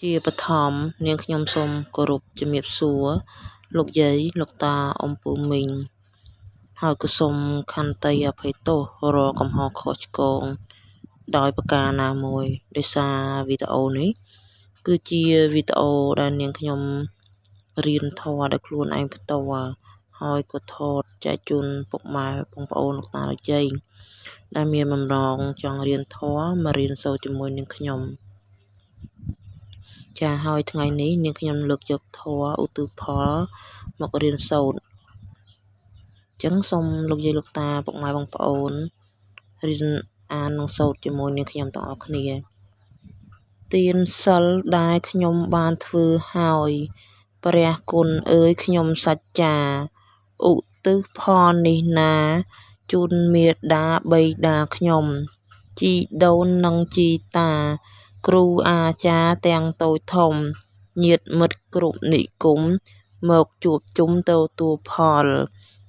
ជាបឋមនាងខ្ញុំសូមគោរពជំរាបសួរលោកយាយលោកតាអ៊ំពូមីងហើយក៏សូមខន្តីអភ័យទោសរាល់កំហុសខុសឆ្គងដោយប្រការណាមួយដោយសារវីដេអូនេះគឺជាវីដេអូដែលនាងខ្ញុំរៀនធម៌ដោយខ្លួនឯងផ្ទាល់ហើយក៏ថតចែកជូនពុកម៉ែបងប្អូនលោកតាលោកយាយដែលមានបំណងចង់រៀនធម៌មករៀនសូត្រជាមួយនាងខ្ញុំចាហើយថ្ងៃនេះនាងខ្ញុំលើកយកធម៌ឧទ្ទិសផលមករៀនសូត្រអញ្ចឹងសូមលោកយាយលោកតាពុកម៉ែបងប្អូនរៀនអាននិងសូត្រជាមួយនាងខ្ញុំទាំងអស់គ្នាទានសិលដែលខ្ញុំបានធ្វើហើយព្រះគុណអើយខ្ញុំសច្ចាឧទ្ទិសផលនេះណាជូនមាតាបិតាខ្ញុំជីដូននិងជីតាគ្រូអាចារ្យទាំងតូចធំញាតិមិត្តគ្រប់និគមមកជួបជុំទទួលផល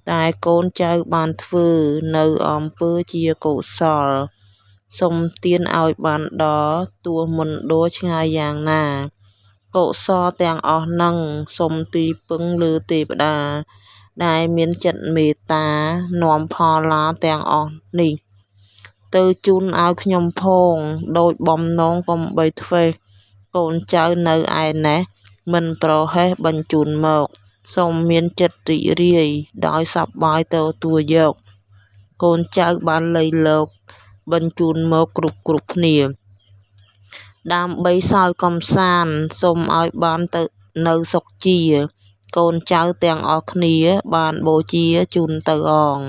តែកូនចៅបានធ្វើនៅអំពើជាកុសលសូមទានឲ្យបានដល់ទោះមិនដូរឆ្ងាយយ៉ាងណាកុសលទាំងអស់នឹងសូមទីពឹងលើទេវតាដែលមានចិត្តមេត្តានាំផលឡាទាំងអស់នេះទៅជូនឲ្យខ្ញុំផងដោយបំណងកុំបីធ្វេសកូនចៅនៅឯណេះមិនប្រហែសបញ្ជូនមកសូមមានចិត្តរីករាយដោយសប្បាយទទួលយកកូនចៅបានលៃលោកបញ្ជូនមកគ្រប់គ្នាដើម្បីសើចកំសាន្តសូមឲ្យបានទៅនៅសុខជាកូនចៅទាំងអស់គ្នាបានបូជាជូនទៅអង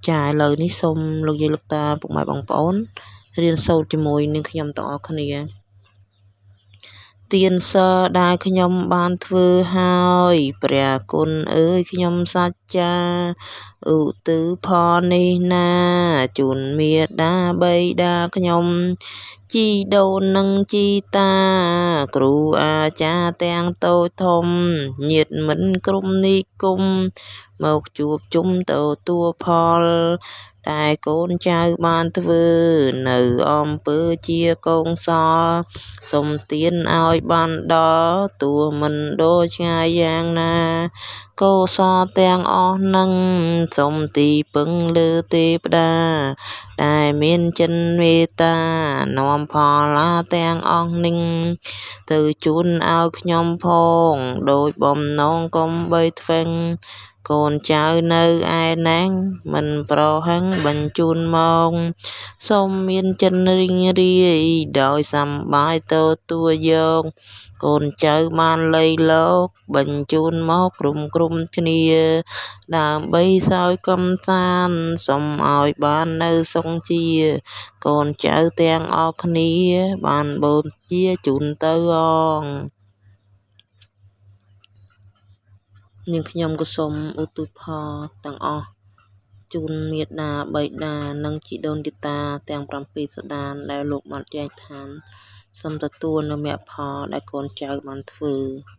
ចាឥឡូវនេះសូមលោកយាយលោកតាពុកម៉ែបងប្អូនរៀនសូត្រជាមួយនឹងខ្ញុំទាំងអស់គ្នាទានសិលដែលខ្ញុំបានធ្វើហើយព្រះគុណអើយខ្ញុំសច្ចាឧទ្ទិសផលនេះណាជូនមាតាបិតាខ្ញុំជីដូននិងជីតាគ្រូអាចារ្យទាំងតូចធំញាតិមិត្តគ្រប់និគមមកជួបជុំទទួលផលតែកូនចៅបានធ្វើនៅអំពើជាកុសលសូមទានឲ្យបានដល់ទោះមិនដូរឆ្ងាយយ៉ាងណាកុសលទាំងអស់នឹងសូមទីពឹងលើទេវតាដែលមានចិត្តមេត្តានាំផលឡាទាំងអស់នេះទៅជូនឲ្យខ្ញុំផងដោយបំណងកុំបីធ្វេងកូនចៅនៅឯណាមិនប្រហែងបញ្ជូនមកសូមមានចិត្តរីករាយដោយសប្បាយទទួលយកកូនចៅបានលៃលោកបញ្ជូនមកក្រុមគ្នាដើម្បីសើចកំសាន្តសូមឲ្យបាននៅសុខជាកូនចៅទាំងអស់គ្នាបានបូជាជូនទៅអងនាងខ្ញុំក៏សូមឧទ្ទិសផលទាំងអស់ជូនមាតាបិតានិងជីដូនជីតាទាំង7សន្តានដែលលោកបានចែកឋានសូមទទួលនូវមគ្គផលដែលកូនចៅបានធ្វើ។